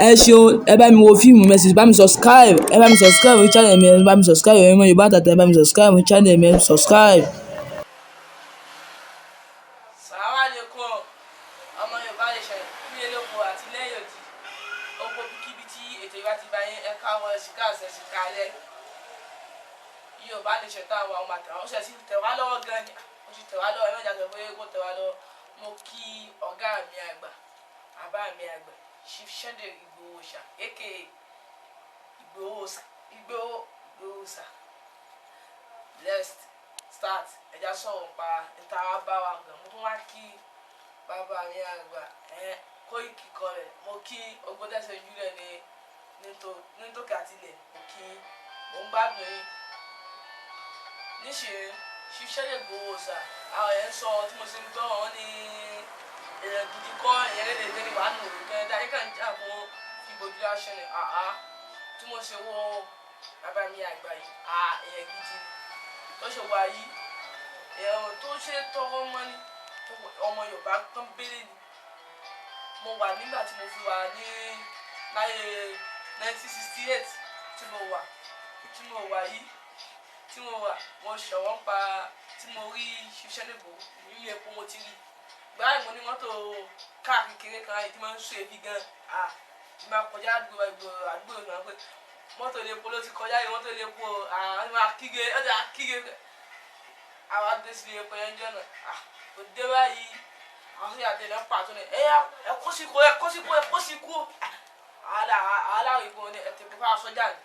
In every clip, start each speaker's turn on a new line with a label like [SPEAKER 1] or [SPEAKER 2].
[SPEAKER 1] Ẹ ṣeun, ẹ bá mi wo fíìmù mi, ẹ sì bá mi subscribe, ẹ bá mi subscribe fún channel mi, ẹ bá mi subscribe, ẹ̀yin ọmọ Yorùbá àtàtà, ẹ bá mi subscribe fún channel mi, ẹ subscribe.
[SPEAKER 2] Sàlámù àlékún, ọmọ Yorùbá Nation nílé lóko àti lẹ́yìn odi, oko kíbi tí ètò ìbá ti bá yín. Ẹ káwọn, ẹ sì káàsẹ̀, ẹ sì kálẹ̀. Yorùbá Nation táwọn ọmọ àtàwọn ó ṣe sí tẹ̀ wá lọ́wọ́ gan ni, ó ti tẹ̀ wá lọ́wọ́. Ẹ mẹ́ta sọ pé kó tẹ̀ wá lọ́wọ́. Mo kí ọ̀gá mi àgbà, bàbá mi àgbà, Chief Sunday Igboho Ṣá, aka Igboho, Igboho, Igboho Ṣá. Let's start. Ẹja sọ̀rọ̀ pa níta wá bá wa gan. Mo tún wá kí bàbá mi àgbà ẹ Koiki kọlẹ̀. Mo kí ogbó tẹ̀sán ìjúlẹ̀ ní nítòkè àtìlẹ̀. Mo kí, mo ń gbádùn yín níṣẹ́. Chief Sunday Igboho Ṣá, àwọn yẹn ń sọ tí mo ṣe ń gbọ́ wọn ní èèyàn gidi kọ́, èèyàn lédè ní wàá nù kẹ́ dáyé kàn jà fún fìbòjú aṣọ ni. Àá tí mo ṣe wo bàbá mi àgbà yìí, àá, èèyàn gidi tó ṣe wà yìí, èèyàn tó ṣe tọrọ mọ́ ni, ọmọ Yorùbá pọ́nbélé ni. Mo wà nígbà tí mo fi wà ní láyé 1968 tí mo wà yìí, tí mo wà, mo ṣọ̀wọ́n pa tí mo rí Chief Sunday Igboho nílé epo. Mo ti rí gbáà, mo ní mọ́tò káà kékeré kan yìí tí máa ń sọ èéfín gan. Ah, tí máa kọjá àdúgbò àdúgbò náà pé mọ́tò ilé epo ló ti kọjá yìí, mọ́tò ilé epo. Ah, wọ́n ti máa kígbe, wọ́n ti máa kígbe. Àwọn adé sílé epo yẹn jọ náà. Ah, kò dé báyìí, àwọn sójà tẹ̀lé ń pàtó ní ẹ ẹ kó sí kó, ẹ kó sí kó, ẹ kó sí kó. Aláwọ̀ ìbọn ní ẹ tẹ̀ fún sọ́jà ni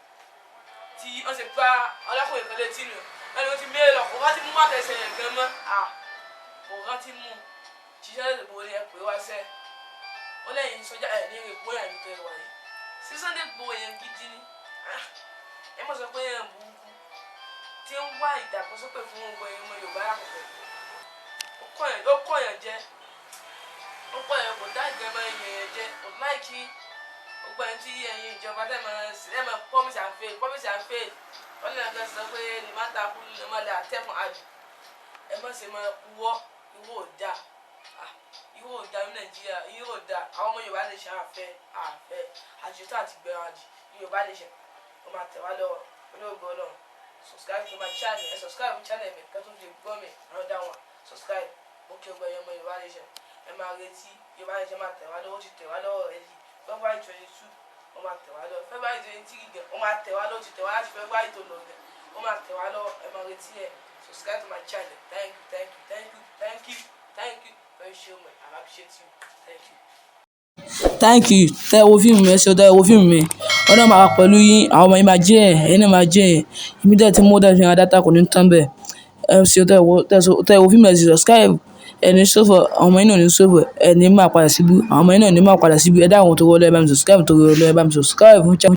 [SPEAKER 2] tí wọ́n ṣe gbá ọlọ́kùnrin kan létí nù. Ẹni wọ́n ti mé lọ, kò rántí mú àtẹ̀sẹ̀ yẹn gan mọ́. Ah, kò rántí mú. Ṣiṣẹ́ Igboho ni ẹ pè wá sẹ́. Ó lẹ́yìn sọ́jà ẹ̀ ní èkó yẹn ní tẹ́lẹ̀ wáyé sí. Sunday Igboho yẹn gidi ni. Ẹ mọ̀ sọ pé yẹn burúkú tí ń wá ìdàgbàsókè fún gbogbo ẹ̀yin ọmọ Yorùbá lápapọ̀. Ó kọ̀ yẹn jẹ́, ó kọ̀ yẹn, kò dá ìgbẹ́mọ̀ yẹn jẹ́, kò láìkí gbogbo ẹni tí ẹ̀yin ìjọba tẹ́ máa promise and fail, promise and fail. Wọ́n lè lọ́ọ́ sọ pé ní má ta kú ní má lè àtẹ̀kùn àjù. Ẹ má ṣe máa purọ́. Ìwọ ò dáa, ìwọ ò dáa ní Nàìjíríà, ìwọ ò dáa. Àwọn ọmọ Yorùbá lè ṣe àfẹ́ àfẹ́ àjòtá àti gbẹ̀rẹ̀ Yorùbá lè ṣe. Ó máa tẹ̀ wá lọ́wọ́ olóògbé Ọlọ́run. Subscribe to my channel. Ẹ subscribe to channel mi kẹ́ tó fi gbọ́ mi another one. Subscribe. Mo kí ọgbà ẹ̀yọ́ ọmọ Yorùbá lè ṣe. Ẹ máa retí, Yorùbá lè ṣe máa tẹ̀ wá lọ́wọ́. Ó ti tẹ̀ wá lọ́wọ́ rẹ̀ yìí. February 22, ó máa tẹ̀ wá lọ́wọ́. February 23 gan, ó máa tẹ̀ wá lọ́wọ́. Ó ti tẹ̀ wá láti February tó lọ gan, ó máa tẹ̀ wá lọ́wọ́. Ẹ máa retí ẹ. Subscribe to my channel. Thank you, thank you, thank you, thank you, thank you very so much. I appreciate you. Thank you.
[SPEAKER 1] Thank you. Tẹ́ ẹ wo fíìmù mi, ẹ ṣe tẹ́ ẹ wo fíìmù mi. Ọlọ́run máa wà pẹ̀lú yín, àwọn ọmọ yín máa jẹ́ ẹ̀, ẹ̀yin náà máa jẹ́ ẹ̀. Ibi tẹ́ ẹ ti mú tẹ́ ẹ fi ra data kò ní tán bẹ́ẹ̀. Ẹ ṣe tẹ́ ẹ wo fíìmù, ẹ sì subscribe. Ẹ ní ṣòfò, àwọn ọmọ yín náà ò ní ṣòfò, ẹ ní máa padà síbú, àwọn ọmọ yín náà ò ní máa padà síbú. Ẹ dáhùn tó wọlé, ẹ bá mi subscribe tó wọlé, ẹ bá mi subscribe fún channel.